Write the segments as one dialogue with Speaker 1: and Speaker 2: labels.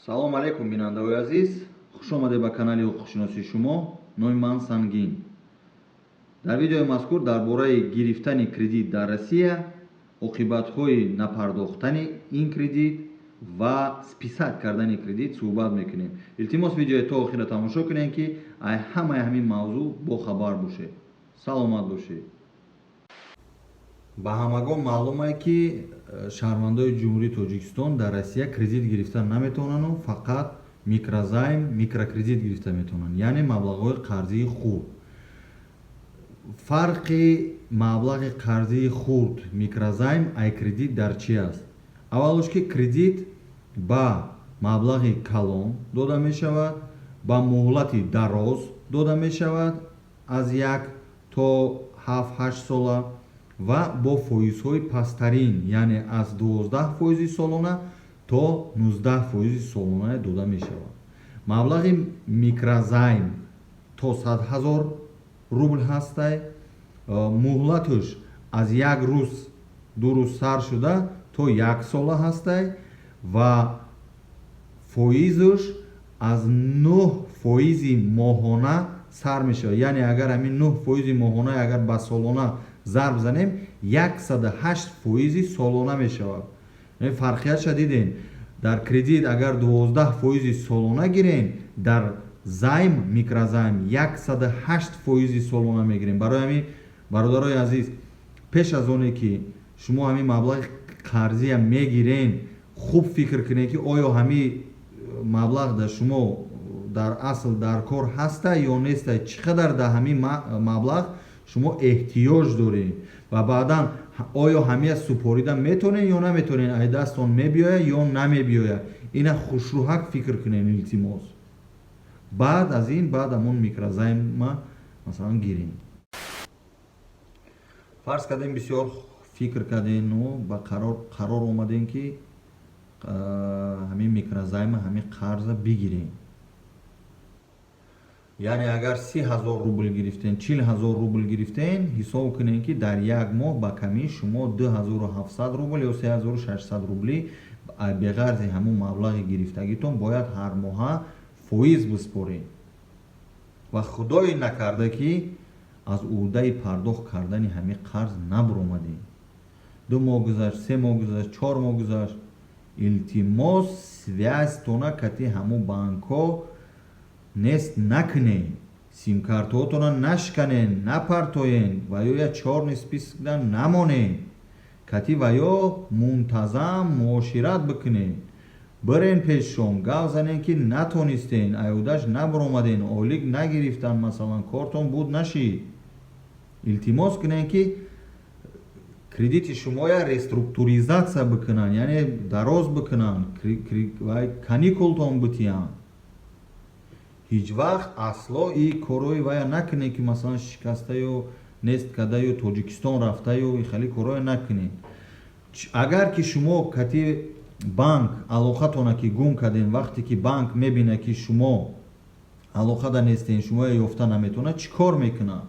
Speaker 1: Салом алейкум, бинандаҳои азиз, хуш омадед ба канали ҳуқуқшиносии шумо. Номи ман Сангин. Дар видеои мазкур дар бораи гирифтани кредит дар Россия, оқибатҳои напардохтани ин кредит ва списать кардани кредит суҳбат мекунем. Илтимос, видеои то охира тамошо кунем, ки ай ҳамаи ҳамин мавзӯъ бохабар бошед. Саломат бошед. Ба ҳамагон маълум ае, ки шаҳрвандои Ҷумҳурии Тоҷикистон дар Россия кредит гирифта наметавонану фақат микрозайм, микрокредит гирифта метавонанд, яъне маблағҳои қарзии хурд. Фарқи маблағи қарзии хурд, микрозайм, ай кредит дар чи аст? Аввалош, ки кредит ба маблағи калон дода мешавад, ба муҳлати дароз дода мешавад, аз 1 то 7-8 сола, ва бо фоизҳои пасттарин, яъне аз 12 фоизи солона то 19 фоизи солона дода мешавад. Маблағи микрозайм то 100 000 рубл ҳастай, муҳлаташ аз як рӯз, 2 рӯз сар шуда то як сола ҳастай ва фоизаш аз 9 фоизи моҳона сар мешавад. Яъне агар ҳамин 9 фоизи моҳона агар ба солона зарб занем, 108 фоизи солона мешавад. Фарқиятша дидем: дар кредит агар 12 фоизи солона гирем, дар займ, микрозайм 108 фоизи солона мегирем. Барои ҳамин, бародарои азиз, пеш аз оне ки шумо ҳамин маблағи қарзия мегирен, хуб фикр кунед, ки оё ҳамин маблағ дар шумо дар асл дар кор ҳаста ё неста, чӣ қадар дар ҳамин маблағ шумо эҳтиёҷ доред ва баъдан оё ҳамия супорида метавонед ё наметавонед, ай дастон мебиёяд ё намебиёяд. Ина хушрӯҳак фикр кунед, илтимос. Баъд аз ин, баъд ҳамон микрозайма, масалан, гирем. Фарз кардем, бисёр фикр кардену ба қарор омадем, ки ҳамин микрозайма, ҳамин қарза бигирем. Яъне агар 30 000 рубл гирифтен, 40 000 рубл гирифтен, ҳисоб кунем, ки дар як моҳ ба камӣ шумо 2700 рубл ё 3600 рубли беғарзи ҳамун маблағи гирифтагитон бояд ҳар моҳа фоиз биспоред. Ва худое накарда, ки аз уҳдаи пардохт кардани ҳамин қарз набуромадем. 2 моҳ гузашт, 3 моҳ гузашт, 4 моҳ гузашт, илтимос, связь тона кати ҳамун банкҳо нест накунед, симкартҳоатонро нашканен, напартоен ва ё я чёрный список да намонед. Кати ва ё мунтазам муошират бикунед, бирен пешшон, гап занен, ки натонистен, аюдаш набуромаден, ойлик нагирифтан, масалан, кортон буд нашид. Илтимос кунед, ки кредити шумоя реструктуризация бикунанд, яъне дароз бикунанд, каникултон битиҳанд. Ҳеҷ вақт асло и корҳои вая накунед, ки масалан шикастаю нест кардаю Тоҷикистон рафтаю хеле корҳое накунед. Агар ки шумо кати банк алоқатона ки гум кардем, вақте ки банк мебинад, ки шумо алоқада нестен, шумоя ёфта наметавонад, чӣ кор мекунад?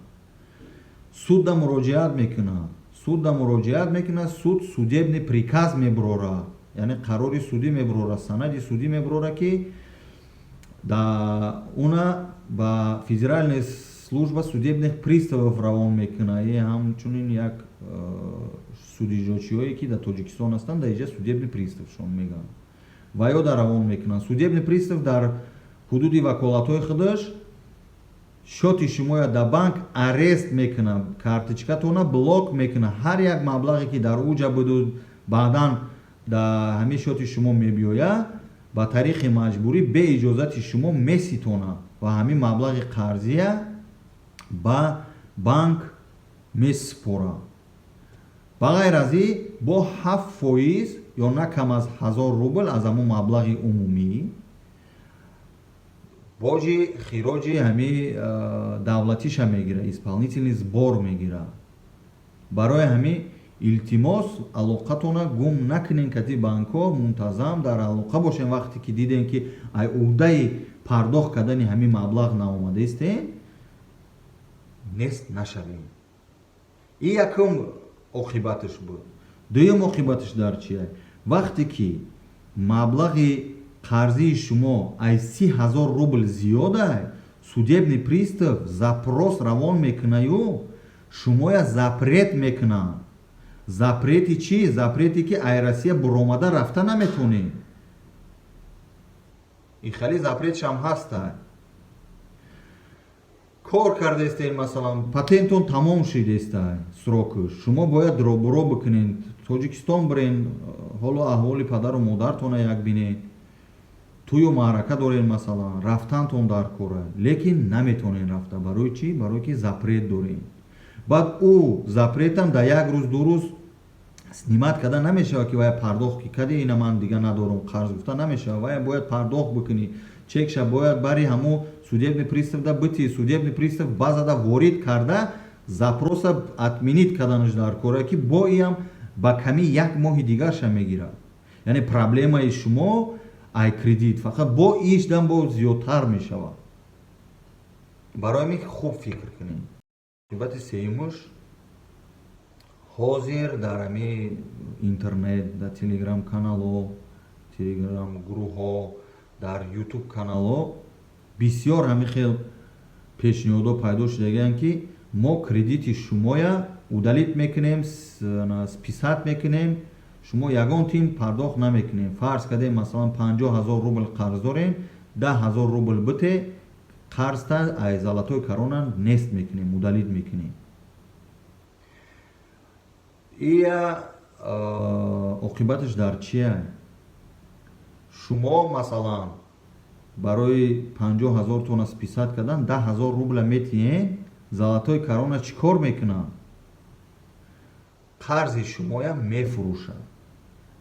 Speaker 1: Судда муроҷиат мекунад. Судда муроҷиат мекунад, суд судебный приказ мебурорад, яъне қарори судӣ мебурорад, санади судӣ мебурорад, ки да уна ба Федеральная служба судебных приставов равон мекунад. Е ҳамчунин як судиҷочиҳое, ки дар Тоҷикистон ҳастанд, дар иҷа судебный пристав шон мегӯянд, ва ё дар равон мекунанд. Судебный пристав дар ҳудуди ваколатҳои худаш счёт и шумоя дар банк арест мекунад, карточка тона блок мекунад. Ҳар як маблағе, ки дар уҷа буду баъдан дар ҳамин счёт и шумо мебиёяд, ба тариқи маҷбурӣ бе иҷозати шумо меситонад ва ҳамин маблағи қарзия ба банк месупорад. Ба ғайр аз ин, бо 7 фоиз ё на кам аз 1000 рубл аз ҳамон маблағи умумӣ боҷи хироҷи ҳамин давлатиша мегирад, исполнительный сбор мегирад. Барои ҳамин, илтимос, алоқатона гум накунен кати банкҳо, мунтазам дар алоқа бошен. Вақте ки дидем, ки ай уҳдаи пардохт кардани ҳамин маблағ наомадаистем, нест нашавем. Ин якум оқибаташ буд. Дуюм оқибаташ дар чия? Вақте ки маблағи Қарзии шумо ай 30 000 рубл зиёдай, судебный пристав запрос равон мекунаю, шумоя запрет мекунанд. Запрети чӣ? Запрете ки ай Россия буромада рафта наметонед. Ин хеле запретшам ҳастай. Кор кардаистед, масалан, патентон тамом шидестай срокаш, шумо бояд робуро бикунед, Тоҷикистон бирен, ҳоло аҳволи падару модартона як бинед, тӯю маърака доред, масалан, рафтантон дар кора, лекин наметонед рафта. Барои чӣ? Барое ки запрет доред. Баъд ӯ запретам дар як рӯз, 2 рӯз снимать карда намешавад, ки вая пардохт ки кади, ина ман дига надорам қарз гуфта намешавад. Вая бояд пардохт бикунӣ, чекша бояд бари ҳамун судебный пристав да бити, судебный пристав базада ворид карда, запроса отменить карданаш дар кора, ки бо иам ба ками як моҳи дигарша мегирад. Яъне проблемаи шумо ай кредит фақат бо ишдам бо зиёдтар мешавад. Барои ҳамин хуб фикр кунед. Қибати сеюмуш: ҳозир дар ҳами интернет, дар телеграм каналҳо, телеграм гурӯҳҳо, дар ютуб каналҳо бисёр ҳамин хел пешниҳодҳо пайдо шудагианд, ки мо кредити шумоя удалить мекунем, списать мекунем, шумо ягон тин пардохт намекунем. Фарз кардем, масалан, 50 000 рубл қарз дорем, 10 000 рубл бите, қарзта ай Золотой Корона нест мекунем, удалить мекунем. Ия оқибаташ дар чия? Шумо, масалан, барои 50 000 тона списать кардан 10 000 рубла метиҳен. Золотой Корона чӣ кор мекунад? Қарзи шумоя мефурӯшад.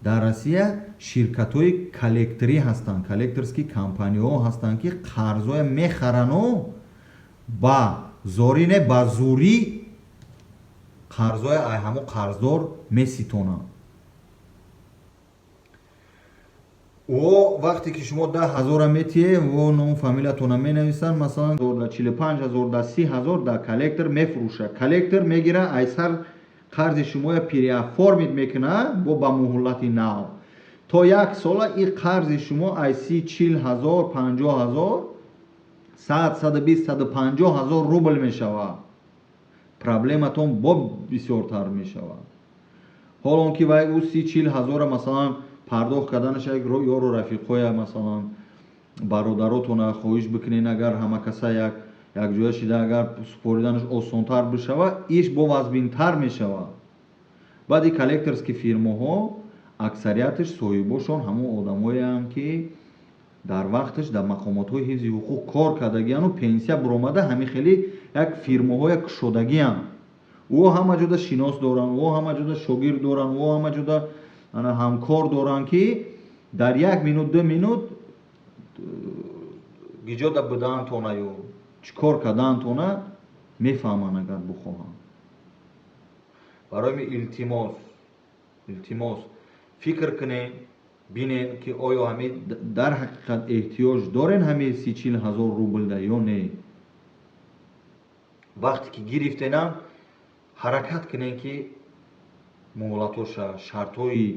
Speaker 1: Дар Россия ширкатҳои коллекторӣ ҳастанд, коллекторский компаниҳо ҳастанд, ки қарзҳоя мехарану ба зорӣ не, ба зурӣ қарзҳоя ай ҳамон қарздор меситонанд. О вақте ки шумо 10 000-а метиҳе, во ному фамилиятона менависанд, масалан, да 45 000, да 30 000 да коллектор мефурӯшад. Коллектор мегира, ай сар қарзи шумоя переоформить мекунад бо ба муҳлати нав то як сола. И қарзи шумо ай 30, 40 ҳазор, 50 000, 100, 120, 150 000 рубл мешавад. Проблематон бо бисёртар мешавад. Ҳол он ки вай ӯ 30, 40 ҳазора, масалан, пардохт карданаш як ёру рафиқҳоя, масалан, бародаротона хоҳиш бикунен, агар ҳама каса як якҷоя шида, агар супориданаш осонтар бишавад, иш бо вазбинтар мешавад. Баъди коллекторский фирмаҳо аксарияташ соҳибошон ҳамон одамоеанд, ки дар вақташ дар мақомотҳои ҳифзи ҳуқуқ кор кардагиану пенсия буромада, ҳамин хели як фирмаҳоя кушодагианд. Ӯ ҳама ҷода шинос доранд, ӯ ҳама ҷода шогирд доранд, ӯ ҳама ҷода ҳамкор доранд, ки дар як минут, 2 минут гиҷода будаантонаю чӣ кор кардаантона мефаҳманд, агар бихоҳанд. Барои ми илтимос, илтимос, фикр кунед, бинед, ки оё ҳами дар ҳақиқат эҳтиёҷ дорен ҳамин 30, 40 ҳазор рублда ё не. Вақте ки гирифтенам, ҳаракат кунед, ки муҳлатоша, шартҳои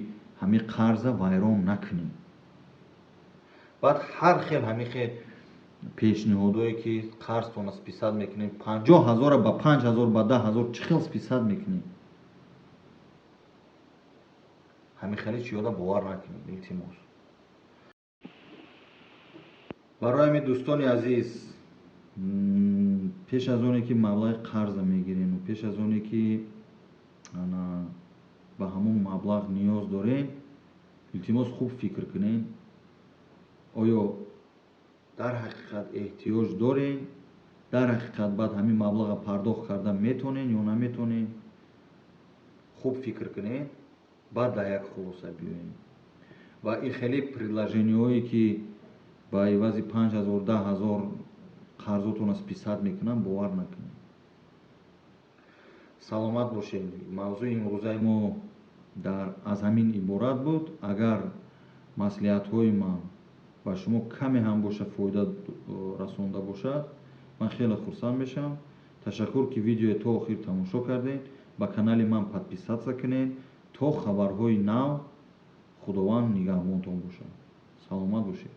Speaker 1: ҳамин қарза вайрон накунед. Баъд ҳар хел ҳамин хел пешниҳодое, ки қарзтона списать мекунем, 50 000-а ба 5000, ба 10 000 чӣ хел списать мекунем, ҳамин хеле чиёда бовар накунед, илтимос. Барои ҳамин, дӯстони азиз, пеш аз оне ки маблағи қарза мегирену пеш аз оне ки ба ҳамон маблағ ниёз дорем, илтимос, хуб фикр кунед, оё дар ҳақиқат эҳтиёҷ дорем, дар ҳақиқат баъд ҳамин маблаға пардохт карда метонем ё наметонем. Хуб фикр кунед, баъд дар як хулоса биёем. Ва ин хеле предложениҳое, ки ба ивази 5000, 10 000 қарзотонро списать мекунанд, бовар накунед. Саломат бошед. Мавзӯи имрӯзаи мо дар аз ҳамин иборат буд. Агар маслиҳатҳои ман ба шумо каме ҳам боша фоида расонда бошад, ман хеле хурсанд мешавам. Ташаккур, ки видеои то охир тамошо кардед. Ба канали ман подписаться кунед то хабарҳои нав. Худованд нигаҳбонтон бошад. Саломат бошед.